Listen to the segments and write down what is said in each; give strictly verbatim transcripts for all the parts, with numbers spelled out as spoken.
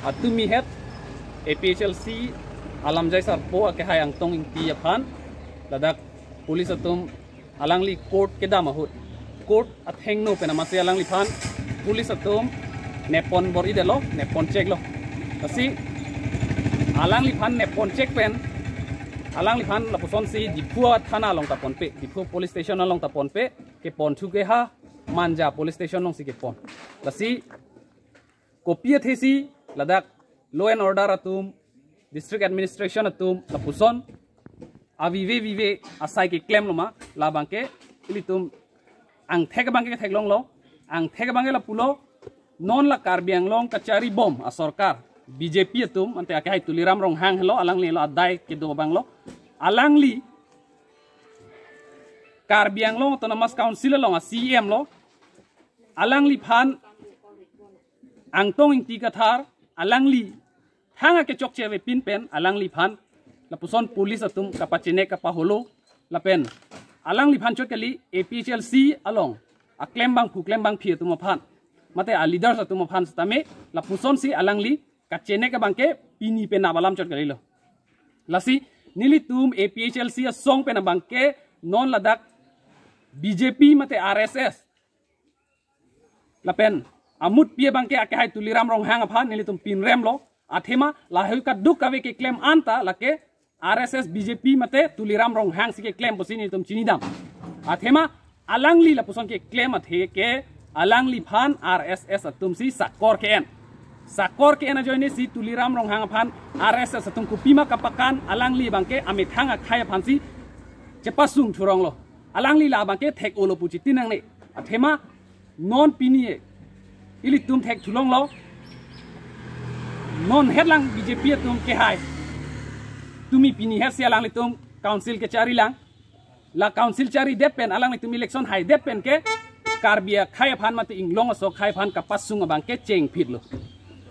Atumi het A P H L C alamjai sarpo akehai Angtong Ingti aphan ladak police atum alangli court kedam ahut, court athengno pen amatsi alangliphan police atum nepon bor-idetlo, nepon cheklo. Lasi alangliphan nepon chek pen alangliphan lapusonsi Diphu thana along ta ponpe, Diphu police station along ta ponpe, kepon thu ke ha Manja police station alongsi kepon. Lasi kopi athesi ladak law and order atum, district administration atum lapuson avive vive asai keklemlo ma, labangke ilitum angthek abangke theklonglo, angthek abangke lapulo, non la Karbi Anglong kachari bom asorkar B J P atum, ante akehai Tuliram Ronghang helo, alangli lo adai kedo abanglo, alangli Karbi Anglong Autonomous Council along a C E M lo, alangliphan Angtong Ingti Kathar alangli thang akechokche avepin pen alangliphan lapuson police atum kapachenek kapaholo lapen alangliphan chot kali A P H L C along aklembangphu klembangphi atum aphan mate a leaders atum aphan setame lapusonsi alangli kachenek abangke pini penap alam chot kalilo. Lasi nelitum A P H L C asong pen abangke non ladak B J P mate R S S lapen amutpi abangke akehai Tuliram Ronghang aphan nelitum pinremlo. Athema lahei kaduk kave keklem anta lake R S S, B J P mate Tuliram Ronghang si keklem pusi nelitum chinidam. Athema alangli lapuson keklem athe ke alangliphan R S S atumsi sakor ke-en. Sakor ke-en ajoinesi Tuliram Ronghang aphan R S S atum kopima kapakan, alangli abangke amethang akhei aphansi chepasung thuronglo. Alangli la abangke thek-olo pu chiti nangne. Athema non pini e ilitum thekthulonglo. Non hetlang B J P atum kehai. Tumi pini hetsi alanglitum council kecharilang. La council charidet pen alanglitum election haidet pen ke Karbi akhei aphan mate inglong aso akhei aphan kapasung abangke chengphitlo.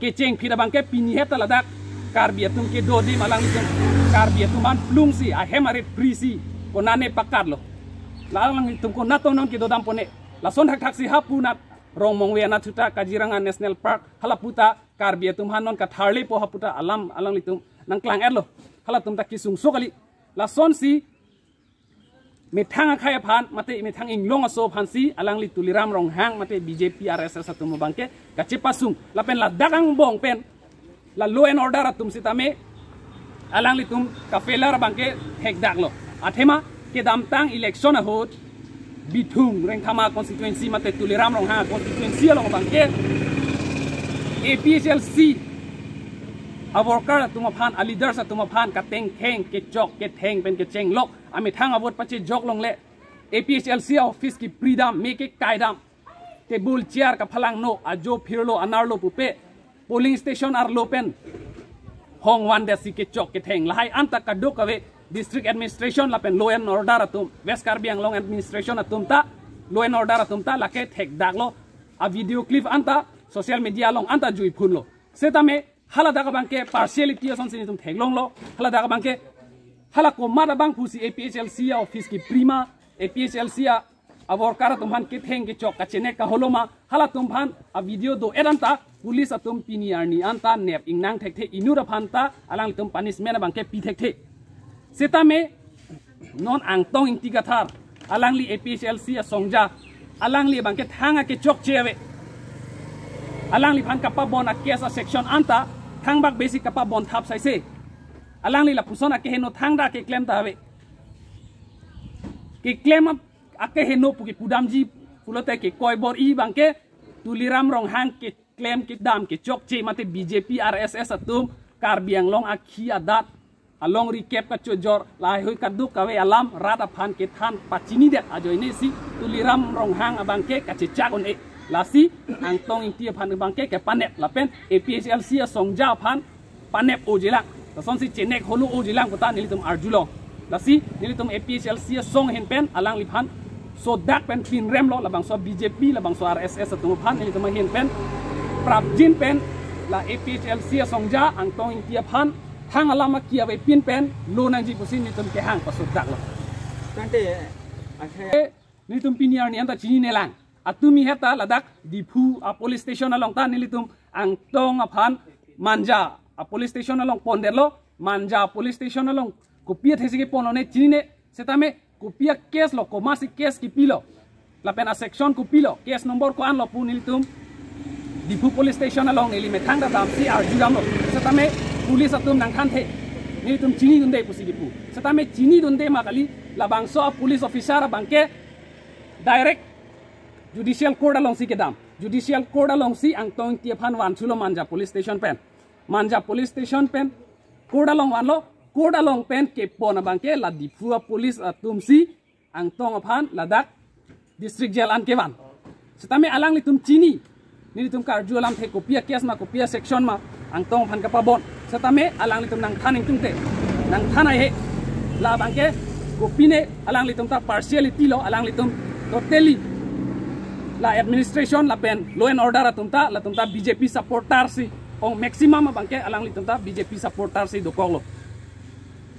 Kechengphit abangke pini het ta ladak Karbi atum kedo adim alanglitum Karbi atum aphan plungsi ahem arit prisi konane pakatlo. La alanglitum konat non kedodam pone. Lason thakthak si hapu nat Rongmongve anatthu ta Kaziranga National Park halapu ta Karbi atum aphan non katharlepo hapu ta alam alanglitum nangklang-etlo. Halatum ta kesungso kali. Lasonsi methang akhei aphan mate methang inglong aso aphansi alangli Tuliram Ronghang mate B J P R S S atum abangke kachepasung lapen ladak angbong pen la law and order atum sitame alanglitum ka-failure abangke thekdaklo. Athema kedamtang election ahut Bithung Rengthama constituency mate Tuliram Ronghang constituency along abangke A P H L C a-worker atum aphan, a-leaders atum aphan katengtheng kechok ketheng pen kechenglok amethang a-vote pachejok longle, A P H L C office kepridam, me kekaidam, table chair kaphalangno, ajo phirlo, anarlo pupe, polling station arlo pen hongvandetsi kechok ketheng. Lahai anta kadokave district administration lapen law and order atum, West Karbi Anglong administration atum ta, law and order atum ta lake thekdaklo, a-video clip anta social media along anta juiphunlo. Setame haladak abangke partiality asonsi nelitum theklonglo. Haladak abangke hala komat abang pusi A P H L C a-office keprima, A P H L C a-worker atum aphan ketheng kechok kachenek kaholo ma, halatum aphan a-video do-et anta police atum pini arni anta nep ingnang thekthe, inut aphan ta alanglitum punishment abangke pi thekthe. Setame non Angtong Ingti Kathar, alangli A P H L C asongja, alangli abangke thang akechokche ave. Alangliphan kapabon a-case a-section anta thangbak besi kapabon thap saise. Alangli lapuson akeheno thangta keklem ta ave. Keklem ap-, akeheno pu kepudamji pulote kekoi bor-i abangke Tuliram Ronghang keklem kedam kechokche mate B J P R S S atum Karbi Anglong akhi adat alongri kep kachojor laheihui kadokave alam rat aphan kethan pachinidet ajoinesi Tuliram Ronghang abangke kachechak un-e. Lasi Angtong Ingti aphan abangke kepanep lapen A P H L C asongja aphan panep ojelang, lasonsi chenek holo ojelang puta nelitum arjulong. Lasi nelitum A P H L C asong ahin pen alangliphan sodak pen pinremlo, labangso B J P labangso R S S atum aphan nelitum ahin pen prapjin pen la A P H L C asongja Angtong Ingti aphan thang alam aki avepin pen lo nangji pusi nelitum kehang pasodaklo. Tangte, akhir nelitum pini arni anta chininelang. Atumi heta ladak Diphu a-police station along ta nelitum Angtong aphan Manja a police station along pondetlo, Manja police station along kopi athesi kepon-one chinine, setame kopi a case lo, komatsi case kipilo, lapen a section kopilo, case number ko-an lo pu nelitum Diphu police station along neli methang ta damsi arjudamlo. Setame police atum nangthanthe, nelitum chinidunde pusi kipu. Setame chinidunde ma kali, labangso a police officer abangke direct judicial court alongsi kedam. Judicial court alongsi Angtong Engti aphan vanthulo Manja police station pen. Manja police station pen court along vanlo, court along pen kepon abangke la Diphu a police atumsi Angtong aphan ladak district jail an kevan. Setame alanglitum chini, nelitum karju alamthe kopi a case ma, kopi a section ma, Angtong aphan kapabon. Setame alanglitum nangthan ingtungte, nangthan aihe. Labangke kopine alanglitum ta partiality lo, alanglitum totally la administration lapen law and order atum ta, latum ta B J P supporter si, ong maximum abangke alanglitum ta B J P supporter si dokoklo.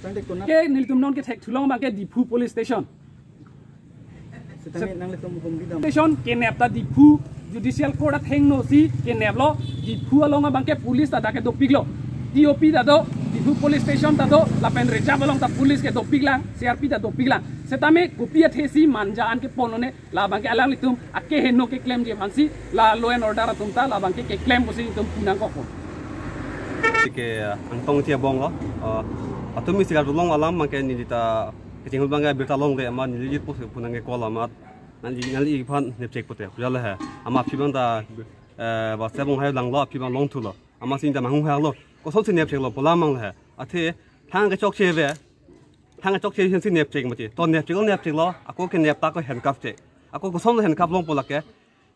Tangte kona Ke nelitum non kethekthulong abangke Diphu police station. Setame nanglitum hukum bidam. Station kenep ta Diphu judicial court athengno si keneplo. Diphu along abangke police ta dak kedopiklo. T O P ta do, Diphu police station ta do, lapen reserve along ta police kedopiklang, C R P ta dopiklang. Setame kopi athesi Manja an kepon-one, labangke alanglitum akeheno keklemji aphansi, la law and order atum ta labangke keklem pusi itum punangkokpo. Ke Angtong Engti abong lo. Ah, atum isi karjulong alam abangke neli ta kachinghul abangke birta longle amat neli pu punangke call amat. Nangli, nangli iphan nepchek pote. Pujale he. Amat aphi abang ta, eh, WhatsApp along hai langlo, aphi abang longthulo. Amatsi ta manghunghalo. Kosonsi nepcheklo pu alam mang le he. Athe thang kechokche ave. Thang kechokche ahin si nepchek mati. To nepcheklo, nepcheklo. Ako kenep ta ako handcuff chek. Ako kosonlo handcuff longpo lake.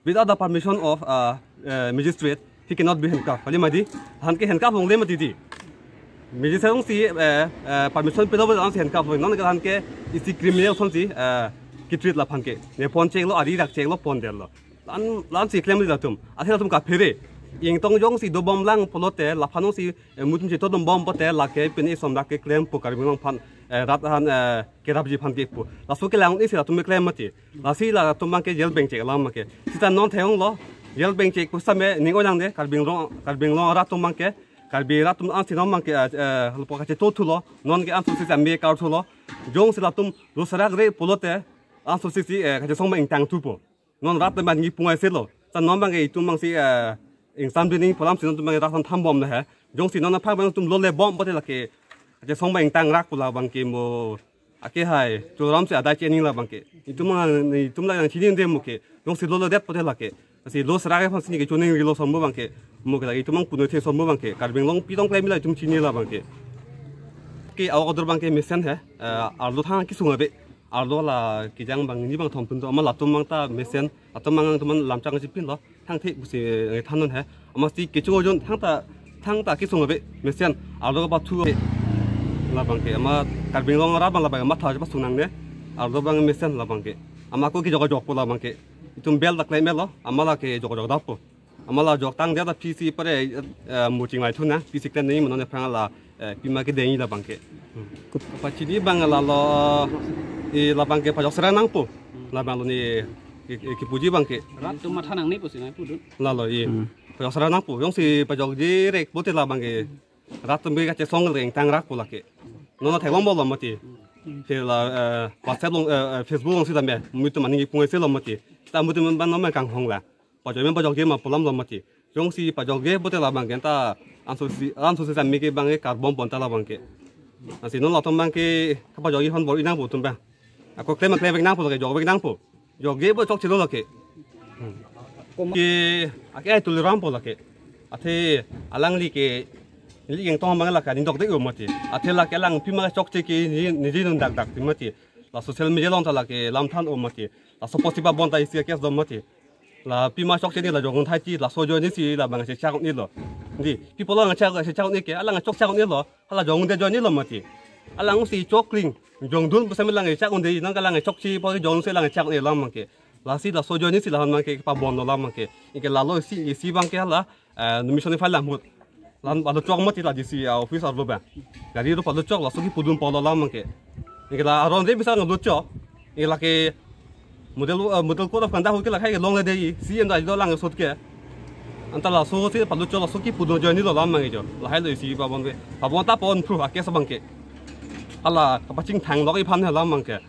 Without the permission of, uh, uh, magistrate, he cannot be handcuffed. Kali mati, han ke handcuff longle mati di. Magistrate alongsi, eh, eh, permission pilo, alongsi handcuff lo. Non ke han ke isi criminal asonsi, eh, kitreat laphan ke. Nepon cheklo, ari rak cheklo, pondetlo. La-an, la-ansi klemji latum. Athe latum kaphere. Ingtong jongsi dobomlang pulote, laphan alongsi, eh, mutum chetodom bom pote, lake pine isom lake klempo Karbi Anglong aphan, eh, rat aphan, eh, kerapji aphan kepu. Laso kelang isi latum keklem mati. Lasi latum abangke jail bengchek alam abangke. Sita non theyong lo. Jail bengchek pusitame ning ojang de Karbi Anglong, Karbi Anglong arat atum abangke. Karbi rat atum ansi non abangke, eh, eh, lupo kachetothulo. Non ke anso sisi ame karthulo. Jongsi latum lo serak re pulote anso sisi, eh, kachesong abang ingtangthupo. Non rat le man ngi pungai selo. Sita non abangke itum abangsi, eh, ingsam dining pu alamsi non atum abangke rat aphan thambom le he. Jongsi non aphan abang itum lole bom pote lake kachesong abang ingtang rak pu labangke mo. Ake hai, choramsi adai chening labangke. Itum abang, itum la nangchinidunde mo ke. Jongsi lolo det pote lake. Lasi lo serak aphansi neke choningrilo sombo abangke. Mo ke lake itum abang punoi the sombo abangke. Karbi Anglong pitong klem la itum chini labangke. Ke awak adur abangke mesen he. Eh, arlo thang kesung ave. Arlo la kejang bang ni bang thom pun to amat latum abang ta mesen. Latum abang atum lamchang chipinlo. Thangthe pusi, eh, thannon he. Amatsi kechung ojon thangta, thangta kesung ave mesen. Arlo kapathu ave. Labangke amat Karbi Anglong arat abang labang amat tha pasung nangne. Arlo abang mesen labangke. Amat ako kejok jokpo labangke. Itum bel ta klem lo. Amat lake jok jok dapo. Amat la jok tangdet aphi si pare, eh, muching lai thuna. Pisi klem nangji ma non aphrang la, eh, pima kedengji labangke. Hmm. Pachini abang lalo, eh, labangke pajok serang nangpo. Labang lo ni, eh, eh, kipuji abangke. Rat atum matha nangne pusi nangpudun. Lalo, eh. Hmm. Pajok serang nangpo. Jongsi pajokji rek pote labangke. Rat atum ke kachesong le ingtang rak pu lake. Non theklong bom lo mati. Ke la, eh, WhatsApp along, eh, eh, Facebook alongsi tame. Muitum aning ipungai selo mati. Ta muitum abang non kanghong la. Pajok men pajokji ma pu alam lo mati. Jongsi pajokji pote labangke ta anso si, anso sisi ame ke abangke karbom pon ta labangke. Lasi non latum abangke kapajokji aphan bor-i nangpo atum abang. Ako klem klem vek nangpo lake, jok vek nangpo. Jokji bo chokchelo lake. Hmm. Kom- Ke ake ai tuliram po lake. Athe alangli ke neli ingtong abang lake aning dokde-o mati. Athe lake alang pima chokche ke ni, niji nundakdak ti mati. La social media along ta lake lamthan-o mati. Laso post pabon ta isi case do mati. La pima chokche ni la jong thai ti laso ajoine si labang chechak-un-elo. Di, people lang chak, chechak-un-e ke, alang chokchak-un-elo, hala jong de ajoine lo mati. Alang si chokring, jongdun pusitame lang chak-un-e, nang kalang chokche po jong si lang chak-un-e alam abangke. Lasi laso ajoine si la han abangke pabon lo alam abangke. Anke lalo isi, isi abangke hala, eh, nomination file lang ahut. Lan palo chok mati la D C, ah, office arlo abang. Gari ro palo chok laso kipudun pulo alam abangke. Anke la aron de bisa ngalo chok. Anke lake model, eh, model code of conduct ahut ke lakhai ke longle dei. C M da do lang sot ke. Anta laso si palu cho laso kipu do ajoine lo alam abang ke jo. Lahai lo isi pabon ke. Pabon ta pon pru a-case abang ke. Hala kapachingthang lok iphan he alam abang ke.